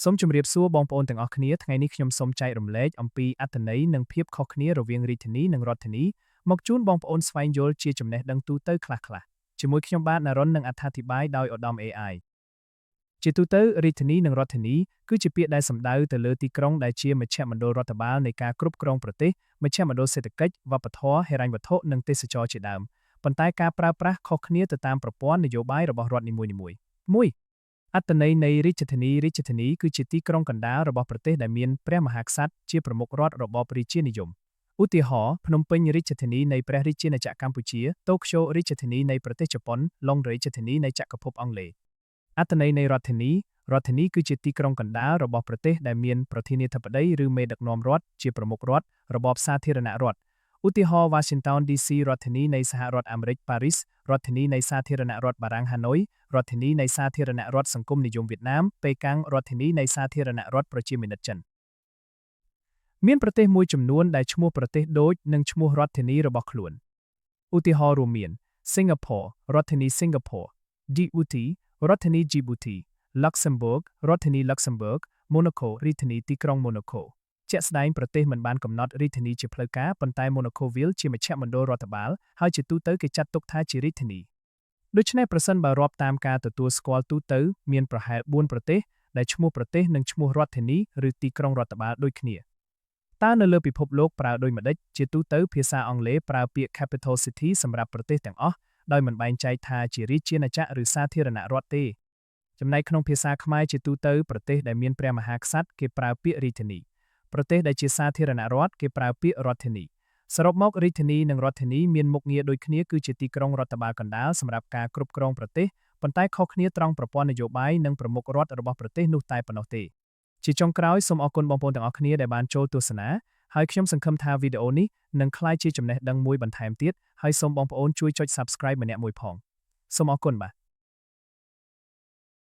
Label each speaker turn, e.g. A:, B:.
A: សូមជម្រាបសួរបងប្អូនទាំងអស់គ្នាថ្ងៃនេះខ្ញុំសូមចែករំលែកអំពីអត្ថន័យនិងភាពខុសគ្នារវាងរាជធានីនិងរដ្ឋធានីមកជូនបងប្អូនស្វែងយល់ជាចំណេះដឹងទូទៅខ្លះៗជាមួយខ្ញុំបាទណារុននិងអត្ថាធិប្បាយដោយឧត្តម AI ជាទូទៅរាជធានីនិងរដ្ឋធានីគឺជាពាក្យដែលសំដៅទៅលើទីក្រុងដែលជាមជ្ឈមណ្ឌលរដ្ឋបាលនៃការគ្រប់គ្រងប្រទេសមជ្ឈមណ្ឌលសេដ្ឋកិច្ចវប្បធម៌ហិរញ្ញវត្ថុនិងទេសចរណ៍ជាដើមប៉ុន្តែការប្រើប្រាស់ខុសគ្នាទៅតាមប្រព័ន្ធនយោបាយរបស់រដ្ឋនីមួយៗ1អត្ថន័យនៃរាជធានីរាជធានីគឺជាទីក្រុងកណ្ដាលរបស់ប្រទេសដែលមានព្រះមហាក្សត្រជាប្រមុខរដ្ឋរបបរាជានិយមឧទាហរណ៍ភ្នំពេញរាជធានីនៃព្រះរាជាណាចក្រកម្ពុជាតូក្យូរាជធានីនៃប្រទេសជប៉ុនឡុងរាជធានីនៃចក្រភពអង់គ្លេសអត្ថន័យនៃរដ្ឋធានីរដ្ឋធានីគឺជាទីក្រុងកណ្ដាលរបស់ប្រទេសដែលមានប្រធានាធិបតីឬមេដឹកនាំរដ្ឋជាប្រមុខរដ្ឋរបបសាធារណរដ្ឋឧទាហរណ៍ Washington DC រដ្ឋធានីនៃសហរដ្ឋអាមេរិកប៉ារីសរដ្ឋធានីនៃសាធារណរដ្ឋបារាំងហាណូយរដ្ឋធានីនៃសាធារណរដ្ឋសង្គមនិយមវៀតណាមប៉េកាំងរដ្ឋធានីនៃសាធារណរដ្ឋប្រជាមានិតចិនមានប្រទេសមួយចំនួនដែលឈ្មោះប្រទេសដូចនឹងឈ្មោះរដ្ឋធានីរបស់ខ្លួនឧទាហរណ៍រួមមាន Singapore រដ្ឋធានី Singapore Djibouti រដ្ឋធានី Djibouti Luxembourg រដ្ឋធានី Luxembourg Monaco រាជធានីទីក្រុង Monaco ជាក់ស្ដែងប្រទេសមិនបានកំណត់រាជធានីជាផ្លូវការប៉ុន្តែ Monaco-ville ជាមជ្ឈមណ្ឌលរដ្ឋបាលហើយជាទូទៅគេចាត់ទុកថាជារាជធានីដូច្នេះប្រសិនបើរាប់តាមការទទួលស្គាល់ទូទៅមានប្រហែល4ប្រទេសដែលឈ្មោះប្រទេសនិងឈ្មោះរដ្ឋធានីឬទីក្រុងរដ្ឋបាលដូចគ្នាតើនៅលើពិភពលោកប្រើដូចម្ដេចជាទូទៅភាសាអង់គ្លេសប្រើពាក្យ capital city សម្រាប់ប្រទេសទាំងអស់ដោយមិនបែងចែកថាជារាជាណាចក្រឬសាធារណរដ្ឋទេចំណែកក្នុងភាសាខ្មែរជាទូទៅប្រទេសដែលមានព្រះមហាក្សត្រគេប្រើពាក្យរាជធានីប្រទេសដែលជាសាធារណរដ្ឋគេប្រើពាក្យរដ្ឋធានីសរុបមករាជធានីនិងរដ្ឋធានីមានមុខងារដូចគ្នាគឺជាទីក្រុងរដ្ឋបាលកណ្ដាលសម្រាប់ការគ្រប់គ្រងប្រទេសប៉ុន្តែខុសគ្នាត្រង់ប្រព័ន្ធនយោបាយនិងប្រមុខរដ្ឋរបស់ប្រទេសនោះតែប៉ុណ្ណោះទេជាចុងក្រោយសូមអរគុណបងប្អូនទាំងអស់គ្នាដែលបានចូលទស្សនាហើយខ្ញុំសង្ឃឹមថាវីដេអូនេះនឹងក្លាយជាចំណេះដឹងមួយបន្ថែមទៀតហើយសូមបងប្អូនជួយចុច Subscribe ម្នាក់មួយផងសូមអរគុណបាទ។